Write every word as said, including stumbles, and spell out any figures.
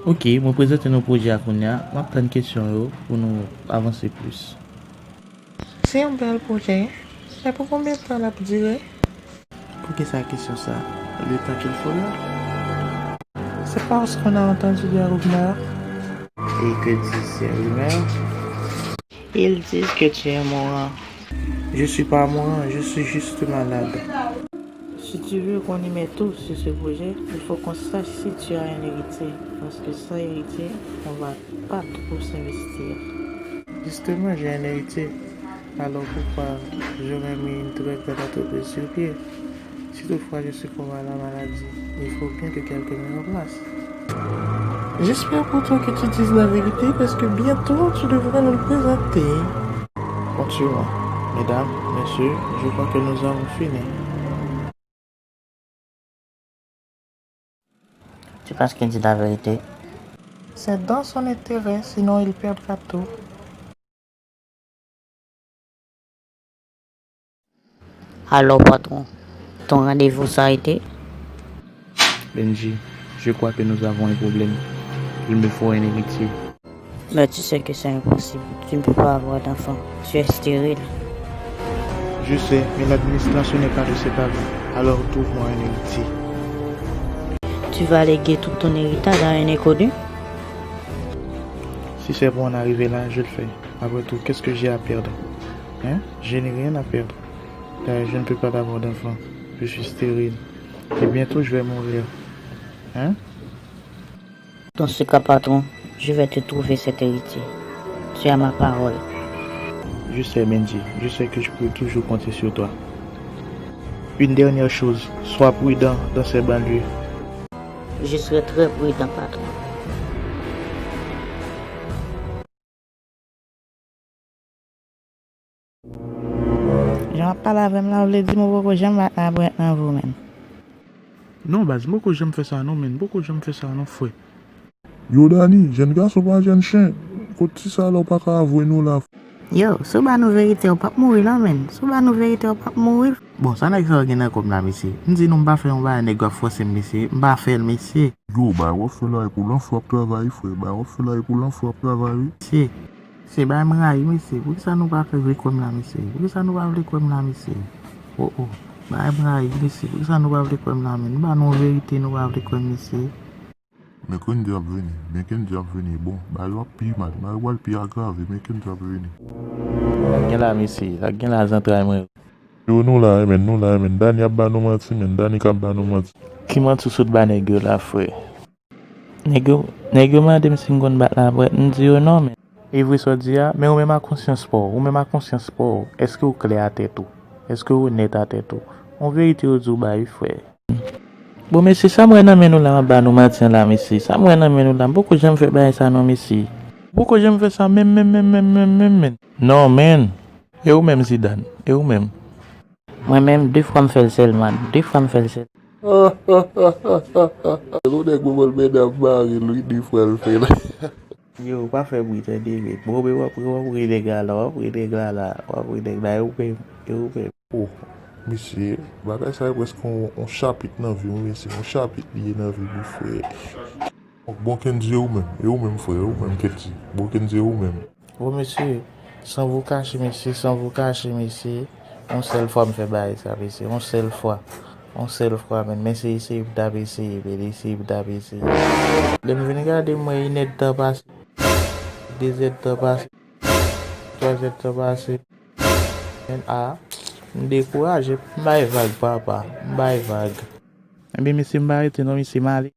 Ok, mwen prezante nou pwojè a kounye a. M ap tann kesyon yo pou nou avanse plis. Se yon bèl pwojè, men pou konbyen tan l ap dire? Poukisa kesyon sa? Le temps qu'il faut là. C'est parce qu'on a entendu des rumeurs. Et que disent ces rumeurs? Ils disent que tu es mourant. Je suis pas mourant, je suis juste malade. Si tu veux qu'on y mette tout sur ce projet, il faut qu'on sache si tu as un héritier, parce que sans héritier, on va pas trop s'investir. Justement, j'ai un héritier. Alors pourquoi j'aurais mis une très grande entreprise sur pied? Si toutefois je succombe à la maladie, il faut bien que quelqu'un me remplace. J'espère pour toi que tu dises la vérité parce que bientôt tu devras nous le présenter. Compte sur moi. Mesdames, messieurs, je crois que nous avons fini. Tu penses qu'il dit la vérité? C'est dans son intérêt, sinon il perdra tout. Alors, patron, ton rendez-vous ça a été? Benji, je crois que nous avons un problème. Il me faut un héritier. Mais tu sais que c'est impossible. Tu ne peux pas avoir d'enfant. Tu es stérile. Je sais, mais l'administration n'est pas de cet avis. Alors trouve-moi un héritier. Tu vas léguer tout ton héritage à un inconnu? Si c'est pour en arriver là, je le fais. Après tout, qu'est-ce que j'ai à perdre? Hein? Je n'ai rien à perdre. D'ailleurs, je ne peux pas avoir d'enfant. Je suis stérile. Et bientôt, je vais mourir. Hein? Dans ce cas, patron, je vais te trouver cet héritier. Tu as ma parole. Je sais, Benji. Je sais que je peux toujours compter sur toi. Une dernière chose, sois prudent dans ces banlieues. Je serai très prudent, patron. Jan w ap pale avè m la, w vle di m ou poko janm bat labrèt nan vi w menm? Non, baz, m poko janm fè sa non, menn. M poko janm fè sa non, frè. Yo, Dani, jèn gason pa jèn chen. Kot ti sa la w pa ka avwe nou la? Yo, si w ba nou verite, w p ap mouri non, menn. Si w ba nou verite, w p ap mouri. Bon, sa nèg sa yo gen nan kò m la, mesye? M di nou m pa fè yon bagay, nèg yo ap fòse m, mesye. M pa fè l, mesye. Yo, bagay w ap fè la e pou lanfè w ap travay, frè. Bagay w ap fè la e pou lanfè w ap travay, wi. Mesye, se bagay m rayi, mesye. Poukisa nou pa fè vle kwè m la, mesye? Poukisa nou pa vle kwè m la, mesye? O, o. Bagay m rayi, mesye. Poukisa nou pa vle kwè m la, menn? M ba nou verite, nou pa vle kwè m, mesye. Men Kendy ap vini, men Kendy ap vini. Bon, bagay yo ap pi mal, bagay yo pral pi agrave, men Kendy ap vini. Sa k gen la, mesye? Sa k gen la, zantray mwen? Yo, nou la, wi, menn, nou la, wi, menn. Dani ap ba nou manti, menn. Dani k ap ba nou manti. Ki manti w sot ba nèg yo la, frè? Nèg yo, nèg yo mande m si m konn bat labrèt, m di yo non, menn. E vre sa w di a, men ou menm a konsyans pa w, ou menm a konsyans pa w, èske w klè a tèt ou? Èske w onèt a tèt ou? On verite yo di w ba wi, frè. Bon, mesye, sa m wè nan men nou la, m ap ba nou manti an la, mesye. Sa m wè nan men nou la, m poko janm fè bagay sa non, mesye. Poko janm fè sa menm, menm, menm, menm, menm, menm, menm. Non, menn. E ou menm, Zidane? E ou menm? Mwen menm, de fwa m fè l sèlman. De fwa m fè l sèl. Lo nèg mwen, mwen, medam mari l, wi, de fwa l fè l. Yo, pa fè bri, tande, men. Bon, men w ap, w ap ri nèg la, la, w ap ri nèg la, la, w ap ri nèg la, e ou menm, e ou menm. Oh, mesye, bagay sa yo prèske yon, yon chapit nan vi m, mesye, yon chapit li ye nan vi m, wi, frè. Bon, Kendy, e ou menm, e ou menm, frè, e ou menm, Kendy. Bon, Kendy, e ou menm. Bon, mesye, san vou kache, mesye, san vou kache, mesye, yon sèl fwa m fè bagay sa, mesye, yon sèl fwa. Yon sèl fwa, menn, men se eseye m t ap eseye, menn, eseye m t ap eseye. Lè m vin gade, m wè inèdtan pase, dezèdtan pase, twazèdtan pase. Menn, a, m dekouraje, m bay vag, papa, m bay vag. Ebyen, mesye, m pa rete non, mesye, m ale.